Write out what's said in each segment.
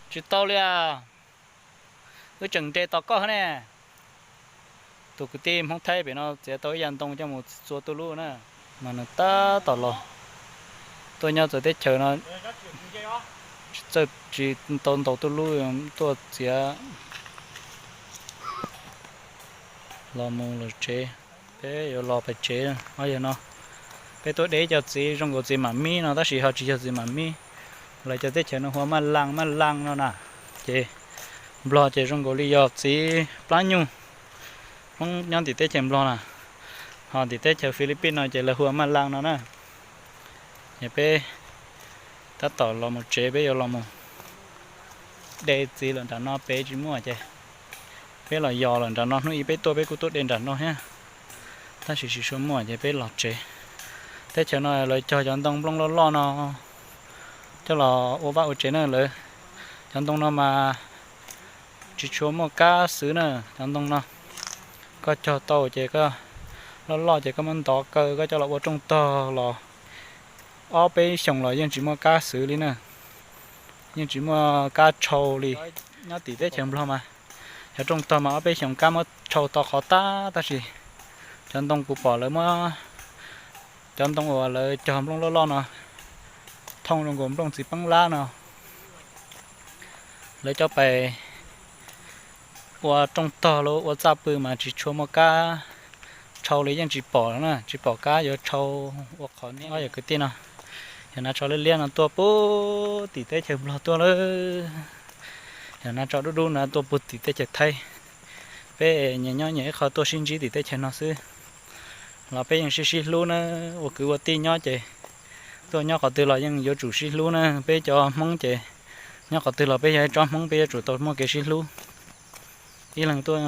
Tsis tau li as, wb tseem nres tos koj ne. Tus kwv tij Hmoob Thaib pem no txiav tau ib yav ntoo coj mus txua tuj lub na, mas nws tab tom los tuaj nyob txawv teb chaws no, tsis txawj tsis tau ntaus tuj lub tuaj txiav. Los mus lawm tsev, peb yuav los pem tsev. Yog no peb tuaj de cov txiv zoo nkaus txiv mam mib no tab sis ho tsis yog txiv mam mib, lawv cov teb chaws no hu ua maj laj maj laj no na. Ces Nplog ces zoo nkaus li yog txiv plab nyuj, Hmoob nyob ntim teb chaws Nplog na, ho ntim teb chaws Philippines no ces lawv hu ua maj laj no na. Es peb tab tom los mus tsev, peb yuav los mus de txiv lawm nram no, pem tsis muaj ces peb los yos lawm nram no, hnub ib peb tuaj peb kuj tuaj de nram no thiab, tab sis tsis tshua muaj ces peb los tsev. Teb chaws no lawv cog cov ntoo nplooj loj loj no coj los ua vaj ua tsev na lawv. Cov ntoo no mas tsis tshua muaj kab xwb na, cov ntoo no koj cog tau ces koj loj loj ces koj muab ntov kaw koj coj los ua rooj tog los ob peb xyoos los yeej tsis muaj kab xwb li na, yeej tsis muaj kab tshau li. Nyob tim teb chaws Nplog mas cov rooj tog mas ob peb xyoos kab muab tshau to qhov tag, tab sis cov ntoo kuv pom lawv muab cov ntoo uas lawv cog nplooj loj loj no thooj zoo nkaus nplooj txiv peeb lab no, lawv coj pais ua rooj tog los ua txaj pw mas tsis tshua muaj kab tshau li, yeej tsis pom na, tsis pom kab yuav tshau ua qhov niab. Yog kwv tij no, yog hnav tsho liab liab no tuaj puag tim teb chaws Nplog tuaj lawm, yog hnav tsho dub dub no tuaj puag tim teb chaws Thaib. Peb nyias nyob nyias ib qho tuaj sib ntsib tim teb chaws no xwb los peb yeej sib sib hlub na, ua kwv ua tij nyob ces tuaj nyob qhov twg los yeej yuav tsum sib hlub na. Peb cov Hmoob ces nyob qhov twg los peb yog ib tsob Hmoob peb yuav tsum tau muaj kev sib hlub. Ib leeg tuaj,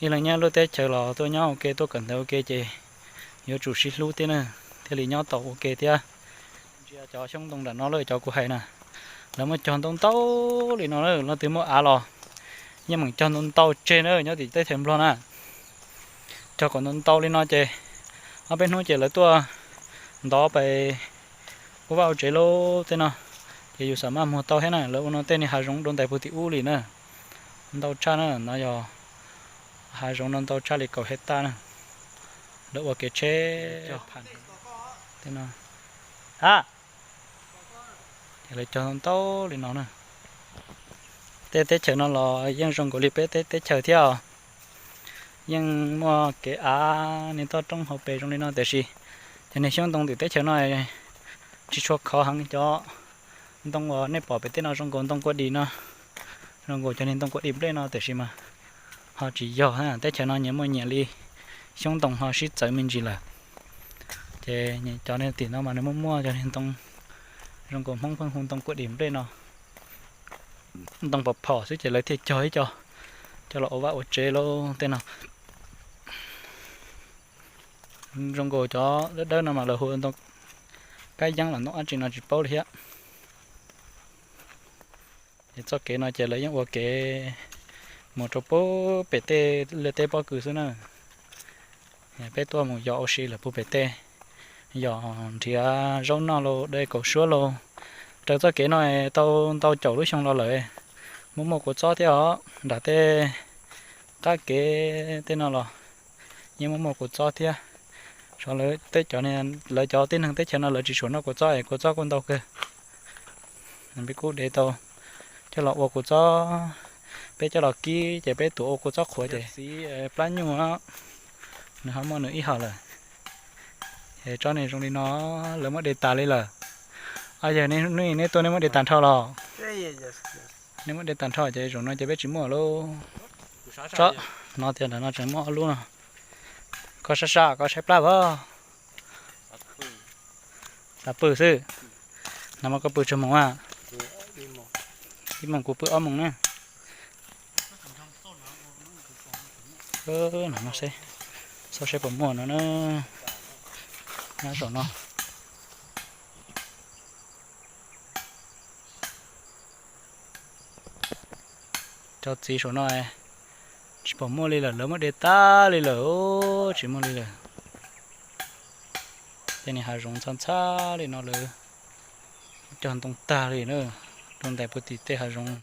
ib leeg nyob lub teb chaws los tuaj nyob ua ke tuaj kawm ntawv ua ke ces yuav tsum sib hlub thiab na, thiaj li nyob tau ua ke thiab. Ntsia cov xyoob ntoo nram no lawm, cov kuv hais na, lawv muab cog ntau ntau li no lawm, leej twg muaj av los yeej meem cog ntau ntau tseg na nyob tim teb chaws Nplog na. Cog kom ntau ntau li no ces ob peb hnub ces lawv tuaj ntov pais ua vaj ua tsev lub tej no, ces yus xam maj muag tau thiab na. Lawv ua no tej niag hav zoov dua ntais puag tim ub li na, ntau tshaj na, no yog hav zoov no ntau tshaj li kaum hej taj na. Lawv ua kev tsheb cog tej no, a, ces lawv cog ntau li no na. Tej teb chaws no los yeej zoo nkaus li peb teb chaws thiab os, yeej muaj kev av niag toj roob hauv pes zoo li no tiam sis cov niag xyoob ntoo tim teb chaws no tsis tshua khov heev. Cov ntoo uas nej pom pem tej no zoo nkaus ntoo kua dis no, zoo nkaus cov niag ntoo kua dis nplej no tiam sis mas ho tsis yog, teb chaws no nyias muaj nyias li xyoob ntoo ho sib txawv me ntsis lawm. Ces cov niag tim no mas nws muaj muaj cov niag ntoo zoo nkaus Hmoob pheej hu ntoo kua dis nplej no, ntoo pom phom xwb ces lawv thiaj cog ib co coj los ua vaj ua tsev lauj tej no. Zoo nkaus cov dawb dawb no mas lawv hu ntoo kab yeeb los ntoo dab tsi no tsis paub li thiab. Ces txoj kev no ces lawv yeej ua kev mus rau puag pem tej liaj teb pob kws xwb na. Peb tuaj mus yos ua si lawm puag pem tej, yos nrhiav zaub noj lauj, de kaum suab lauj. Raws txoj kev no tau ntau caum lub xyoo los lawm, muaj muaj kua txob thiab os. Nram tej qab kev tej no los yeej muaj muaj kua txob thiab. Lawv cov tib neeg teb chaws no lawv tsis tshua noj kua txob es kua txob kuj ntau kawg. Peb kuj de tau coj los ua kua txob, peb coj los kib ces peb tuav ua kua txob qhuav ces txiv plab nyuj nws ho muaj nws ib hom lawm. Es tsob niag zoo li no lawv muab de tas li lawm. Yog neb tuaj neb muab de tas nrho los? Neb muab de tas nrho ces zaum no ces peb tsis muaj lauj. Tsob no tias nram no tseem muaj ob lub no. Koj sab sab koj saib plab pov. Xav pw xwb. Nag hmo koj pw tsawg moos a? Ib moos, kuv pw ob moos na. No no seb, xauj seb puas muaj no na. Nyob saum no. Cov txiv saum no tsis pom muaj li lawm, lawv muab de tag li lawm, tsis muaj li lawm. Tej niag hav zoov ntxhab ntxhab li no lawv cog ntoo tag li na, rau ntais puag tim tej hav zoov.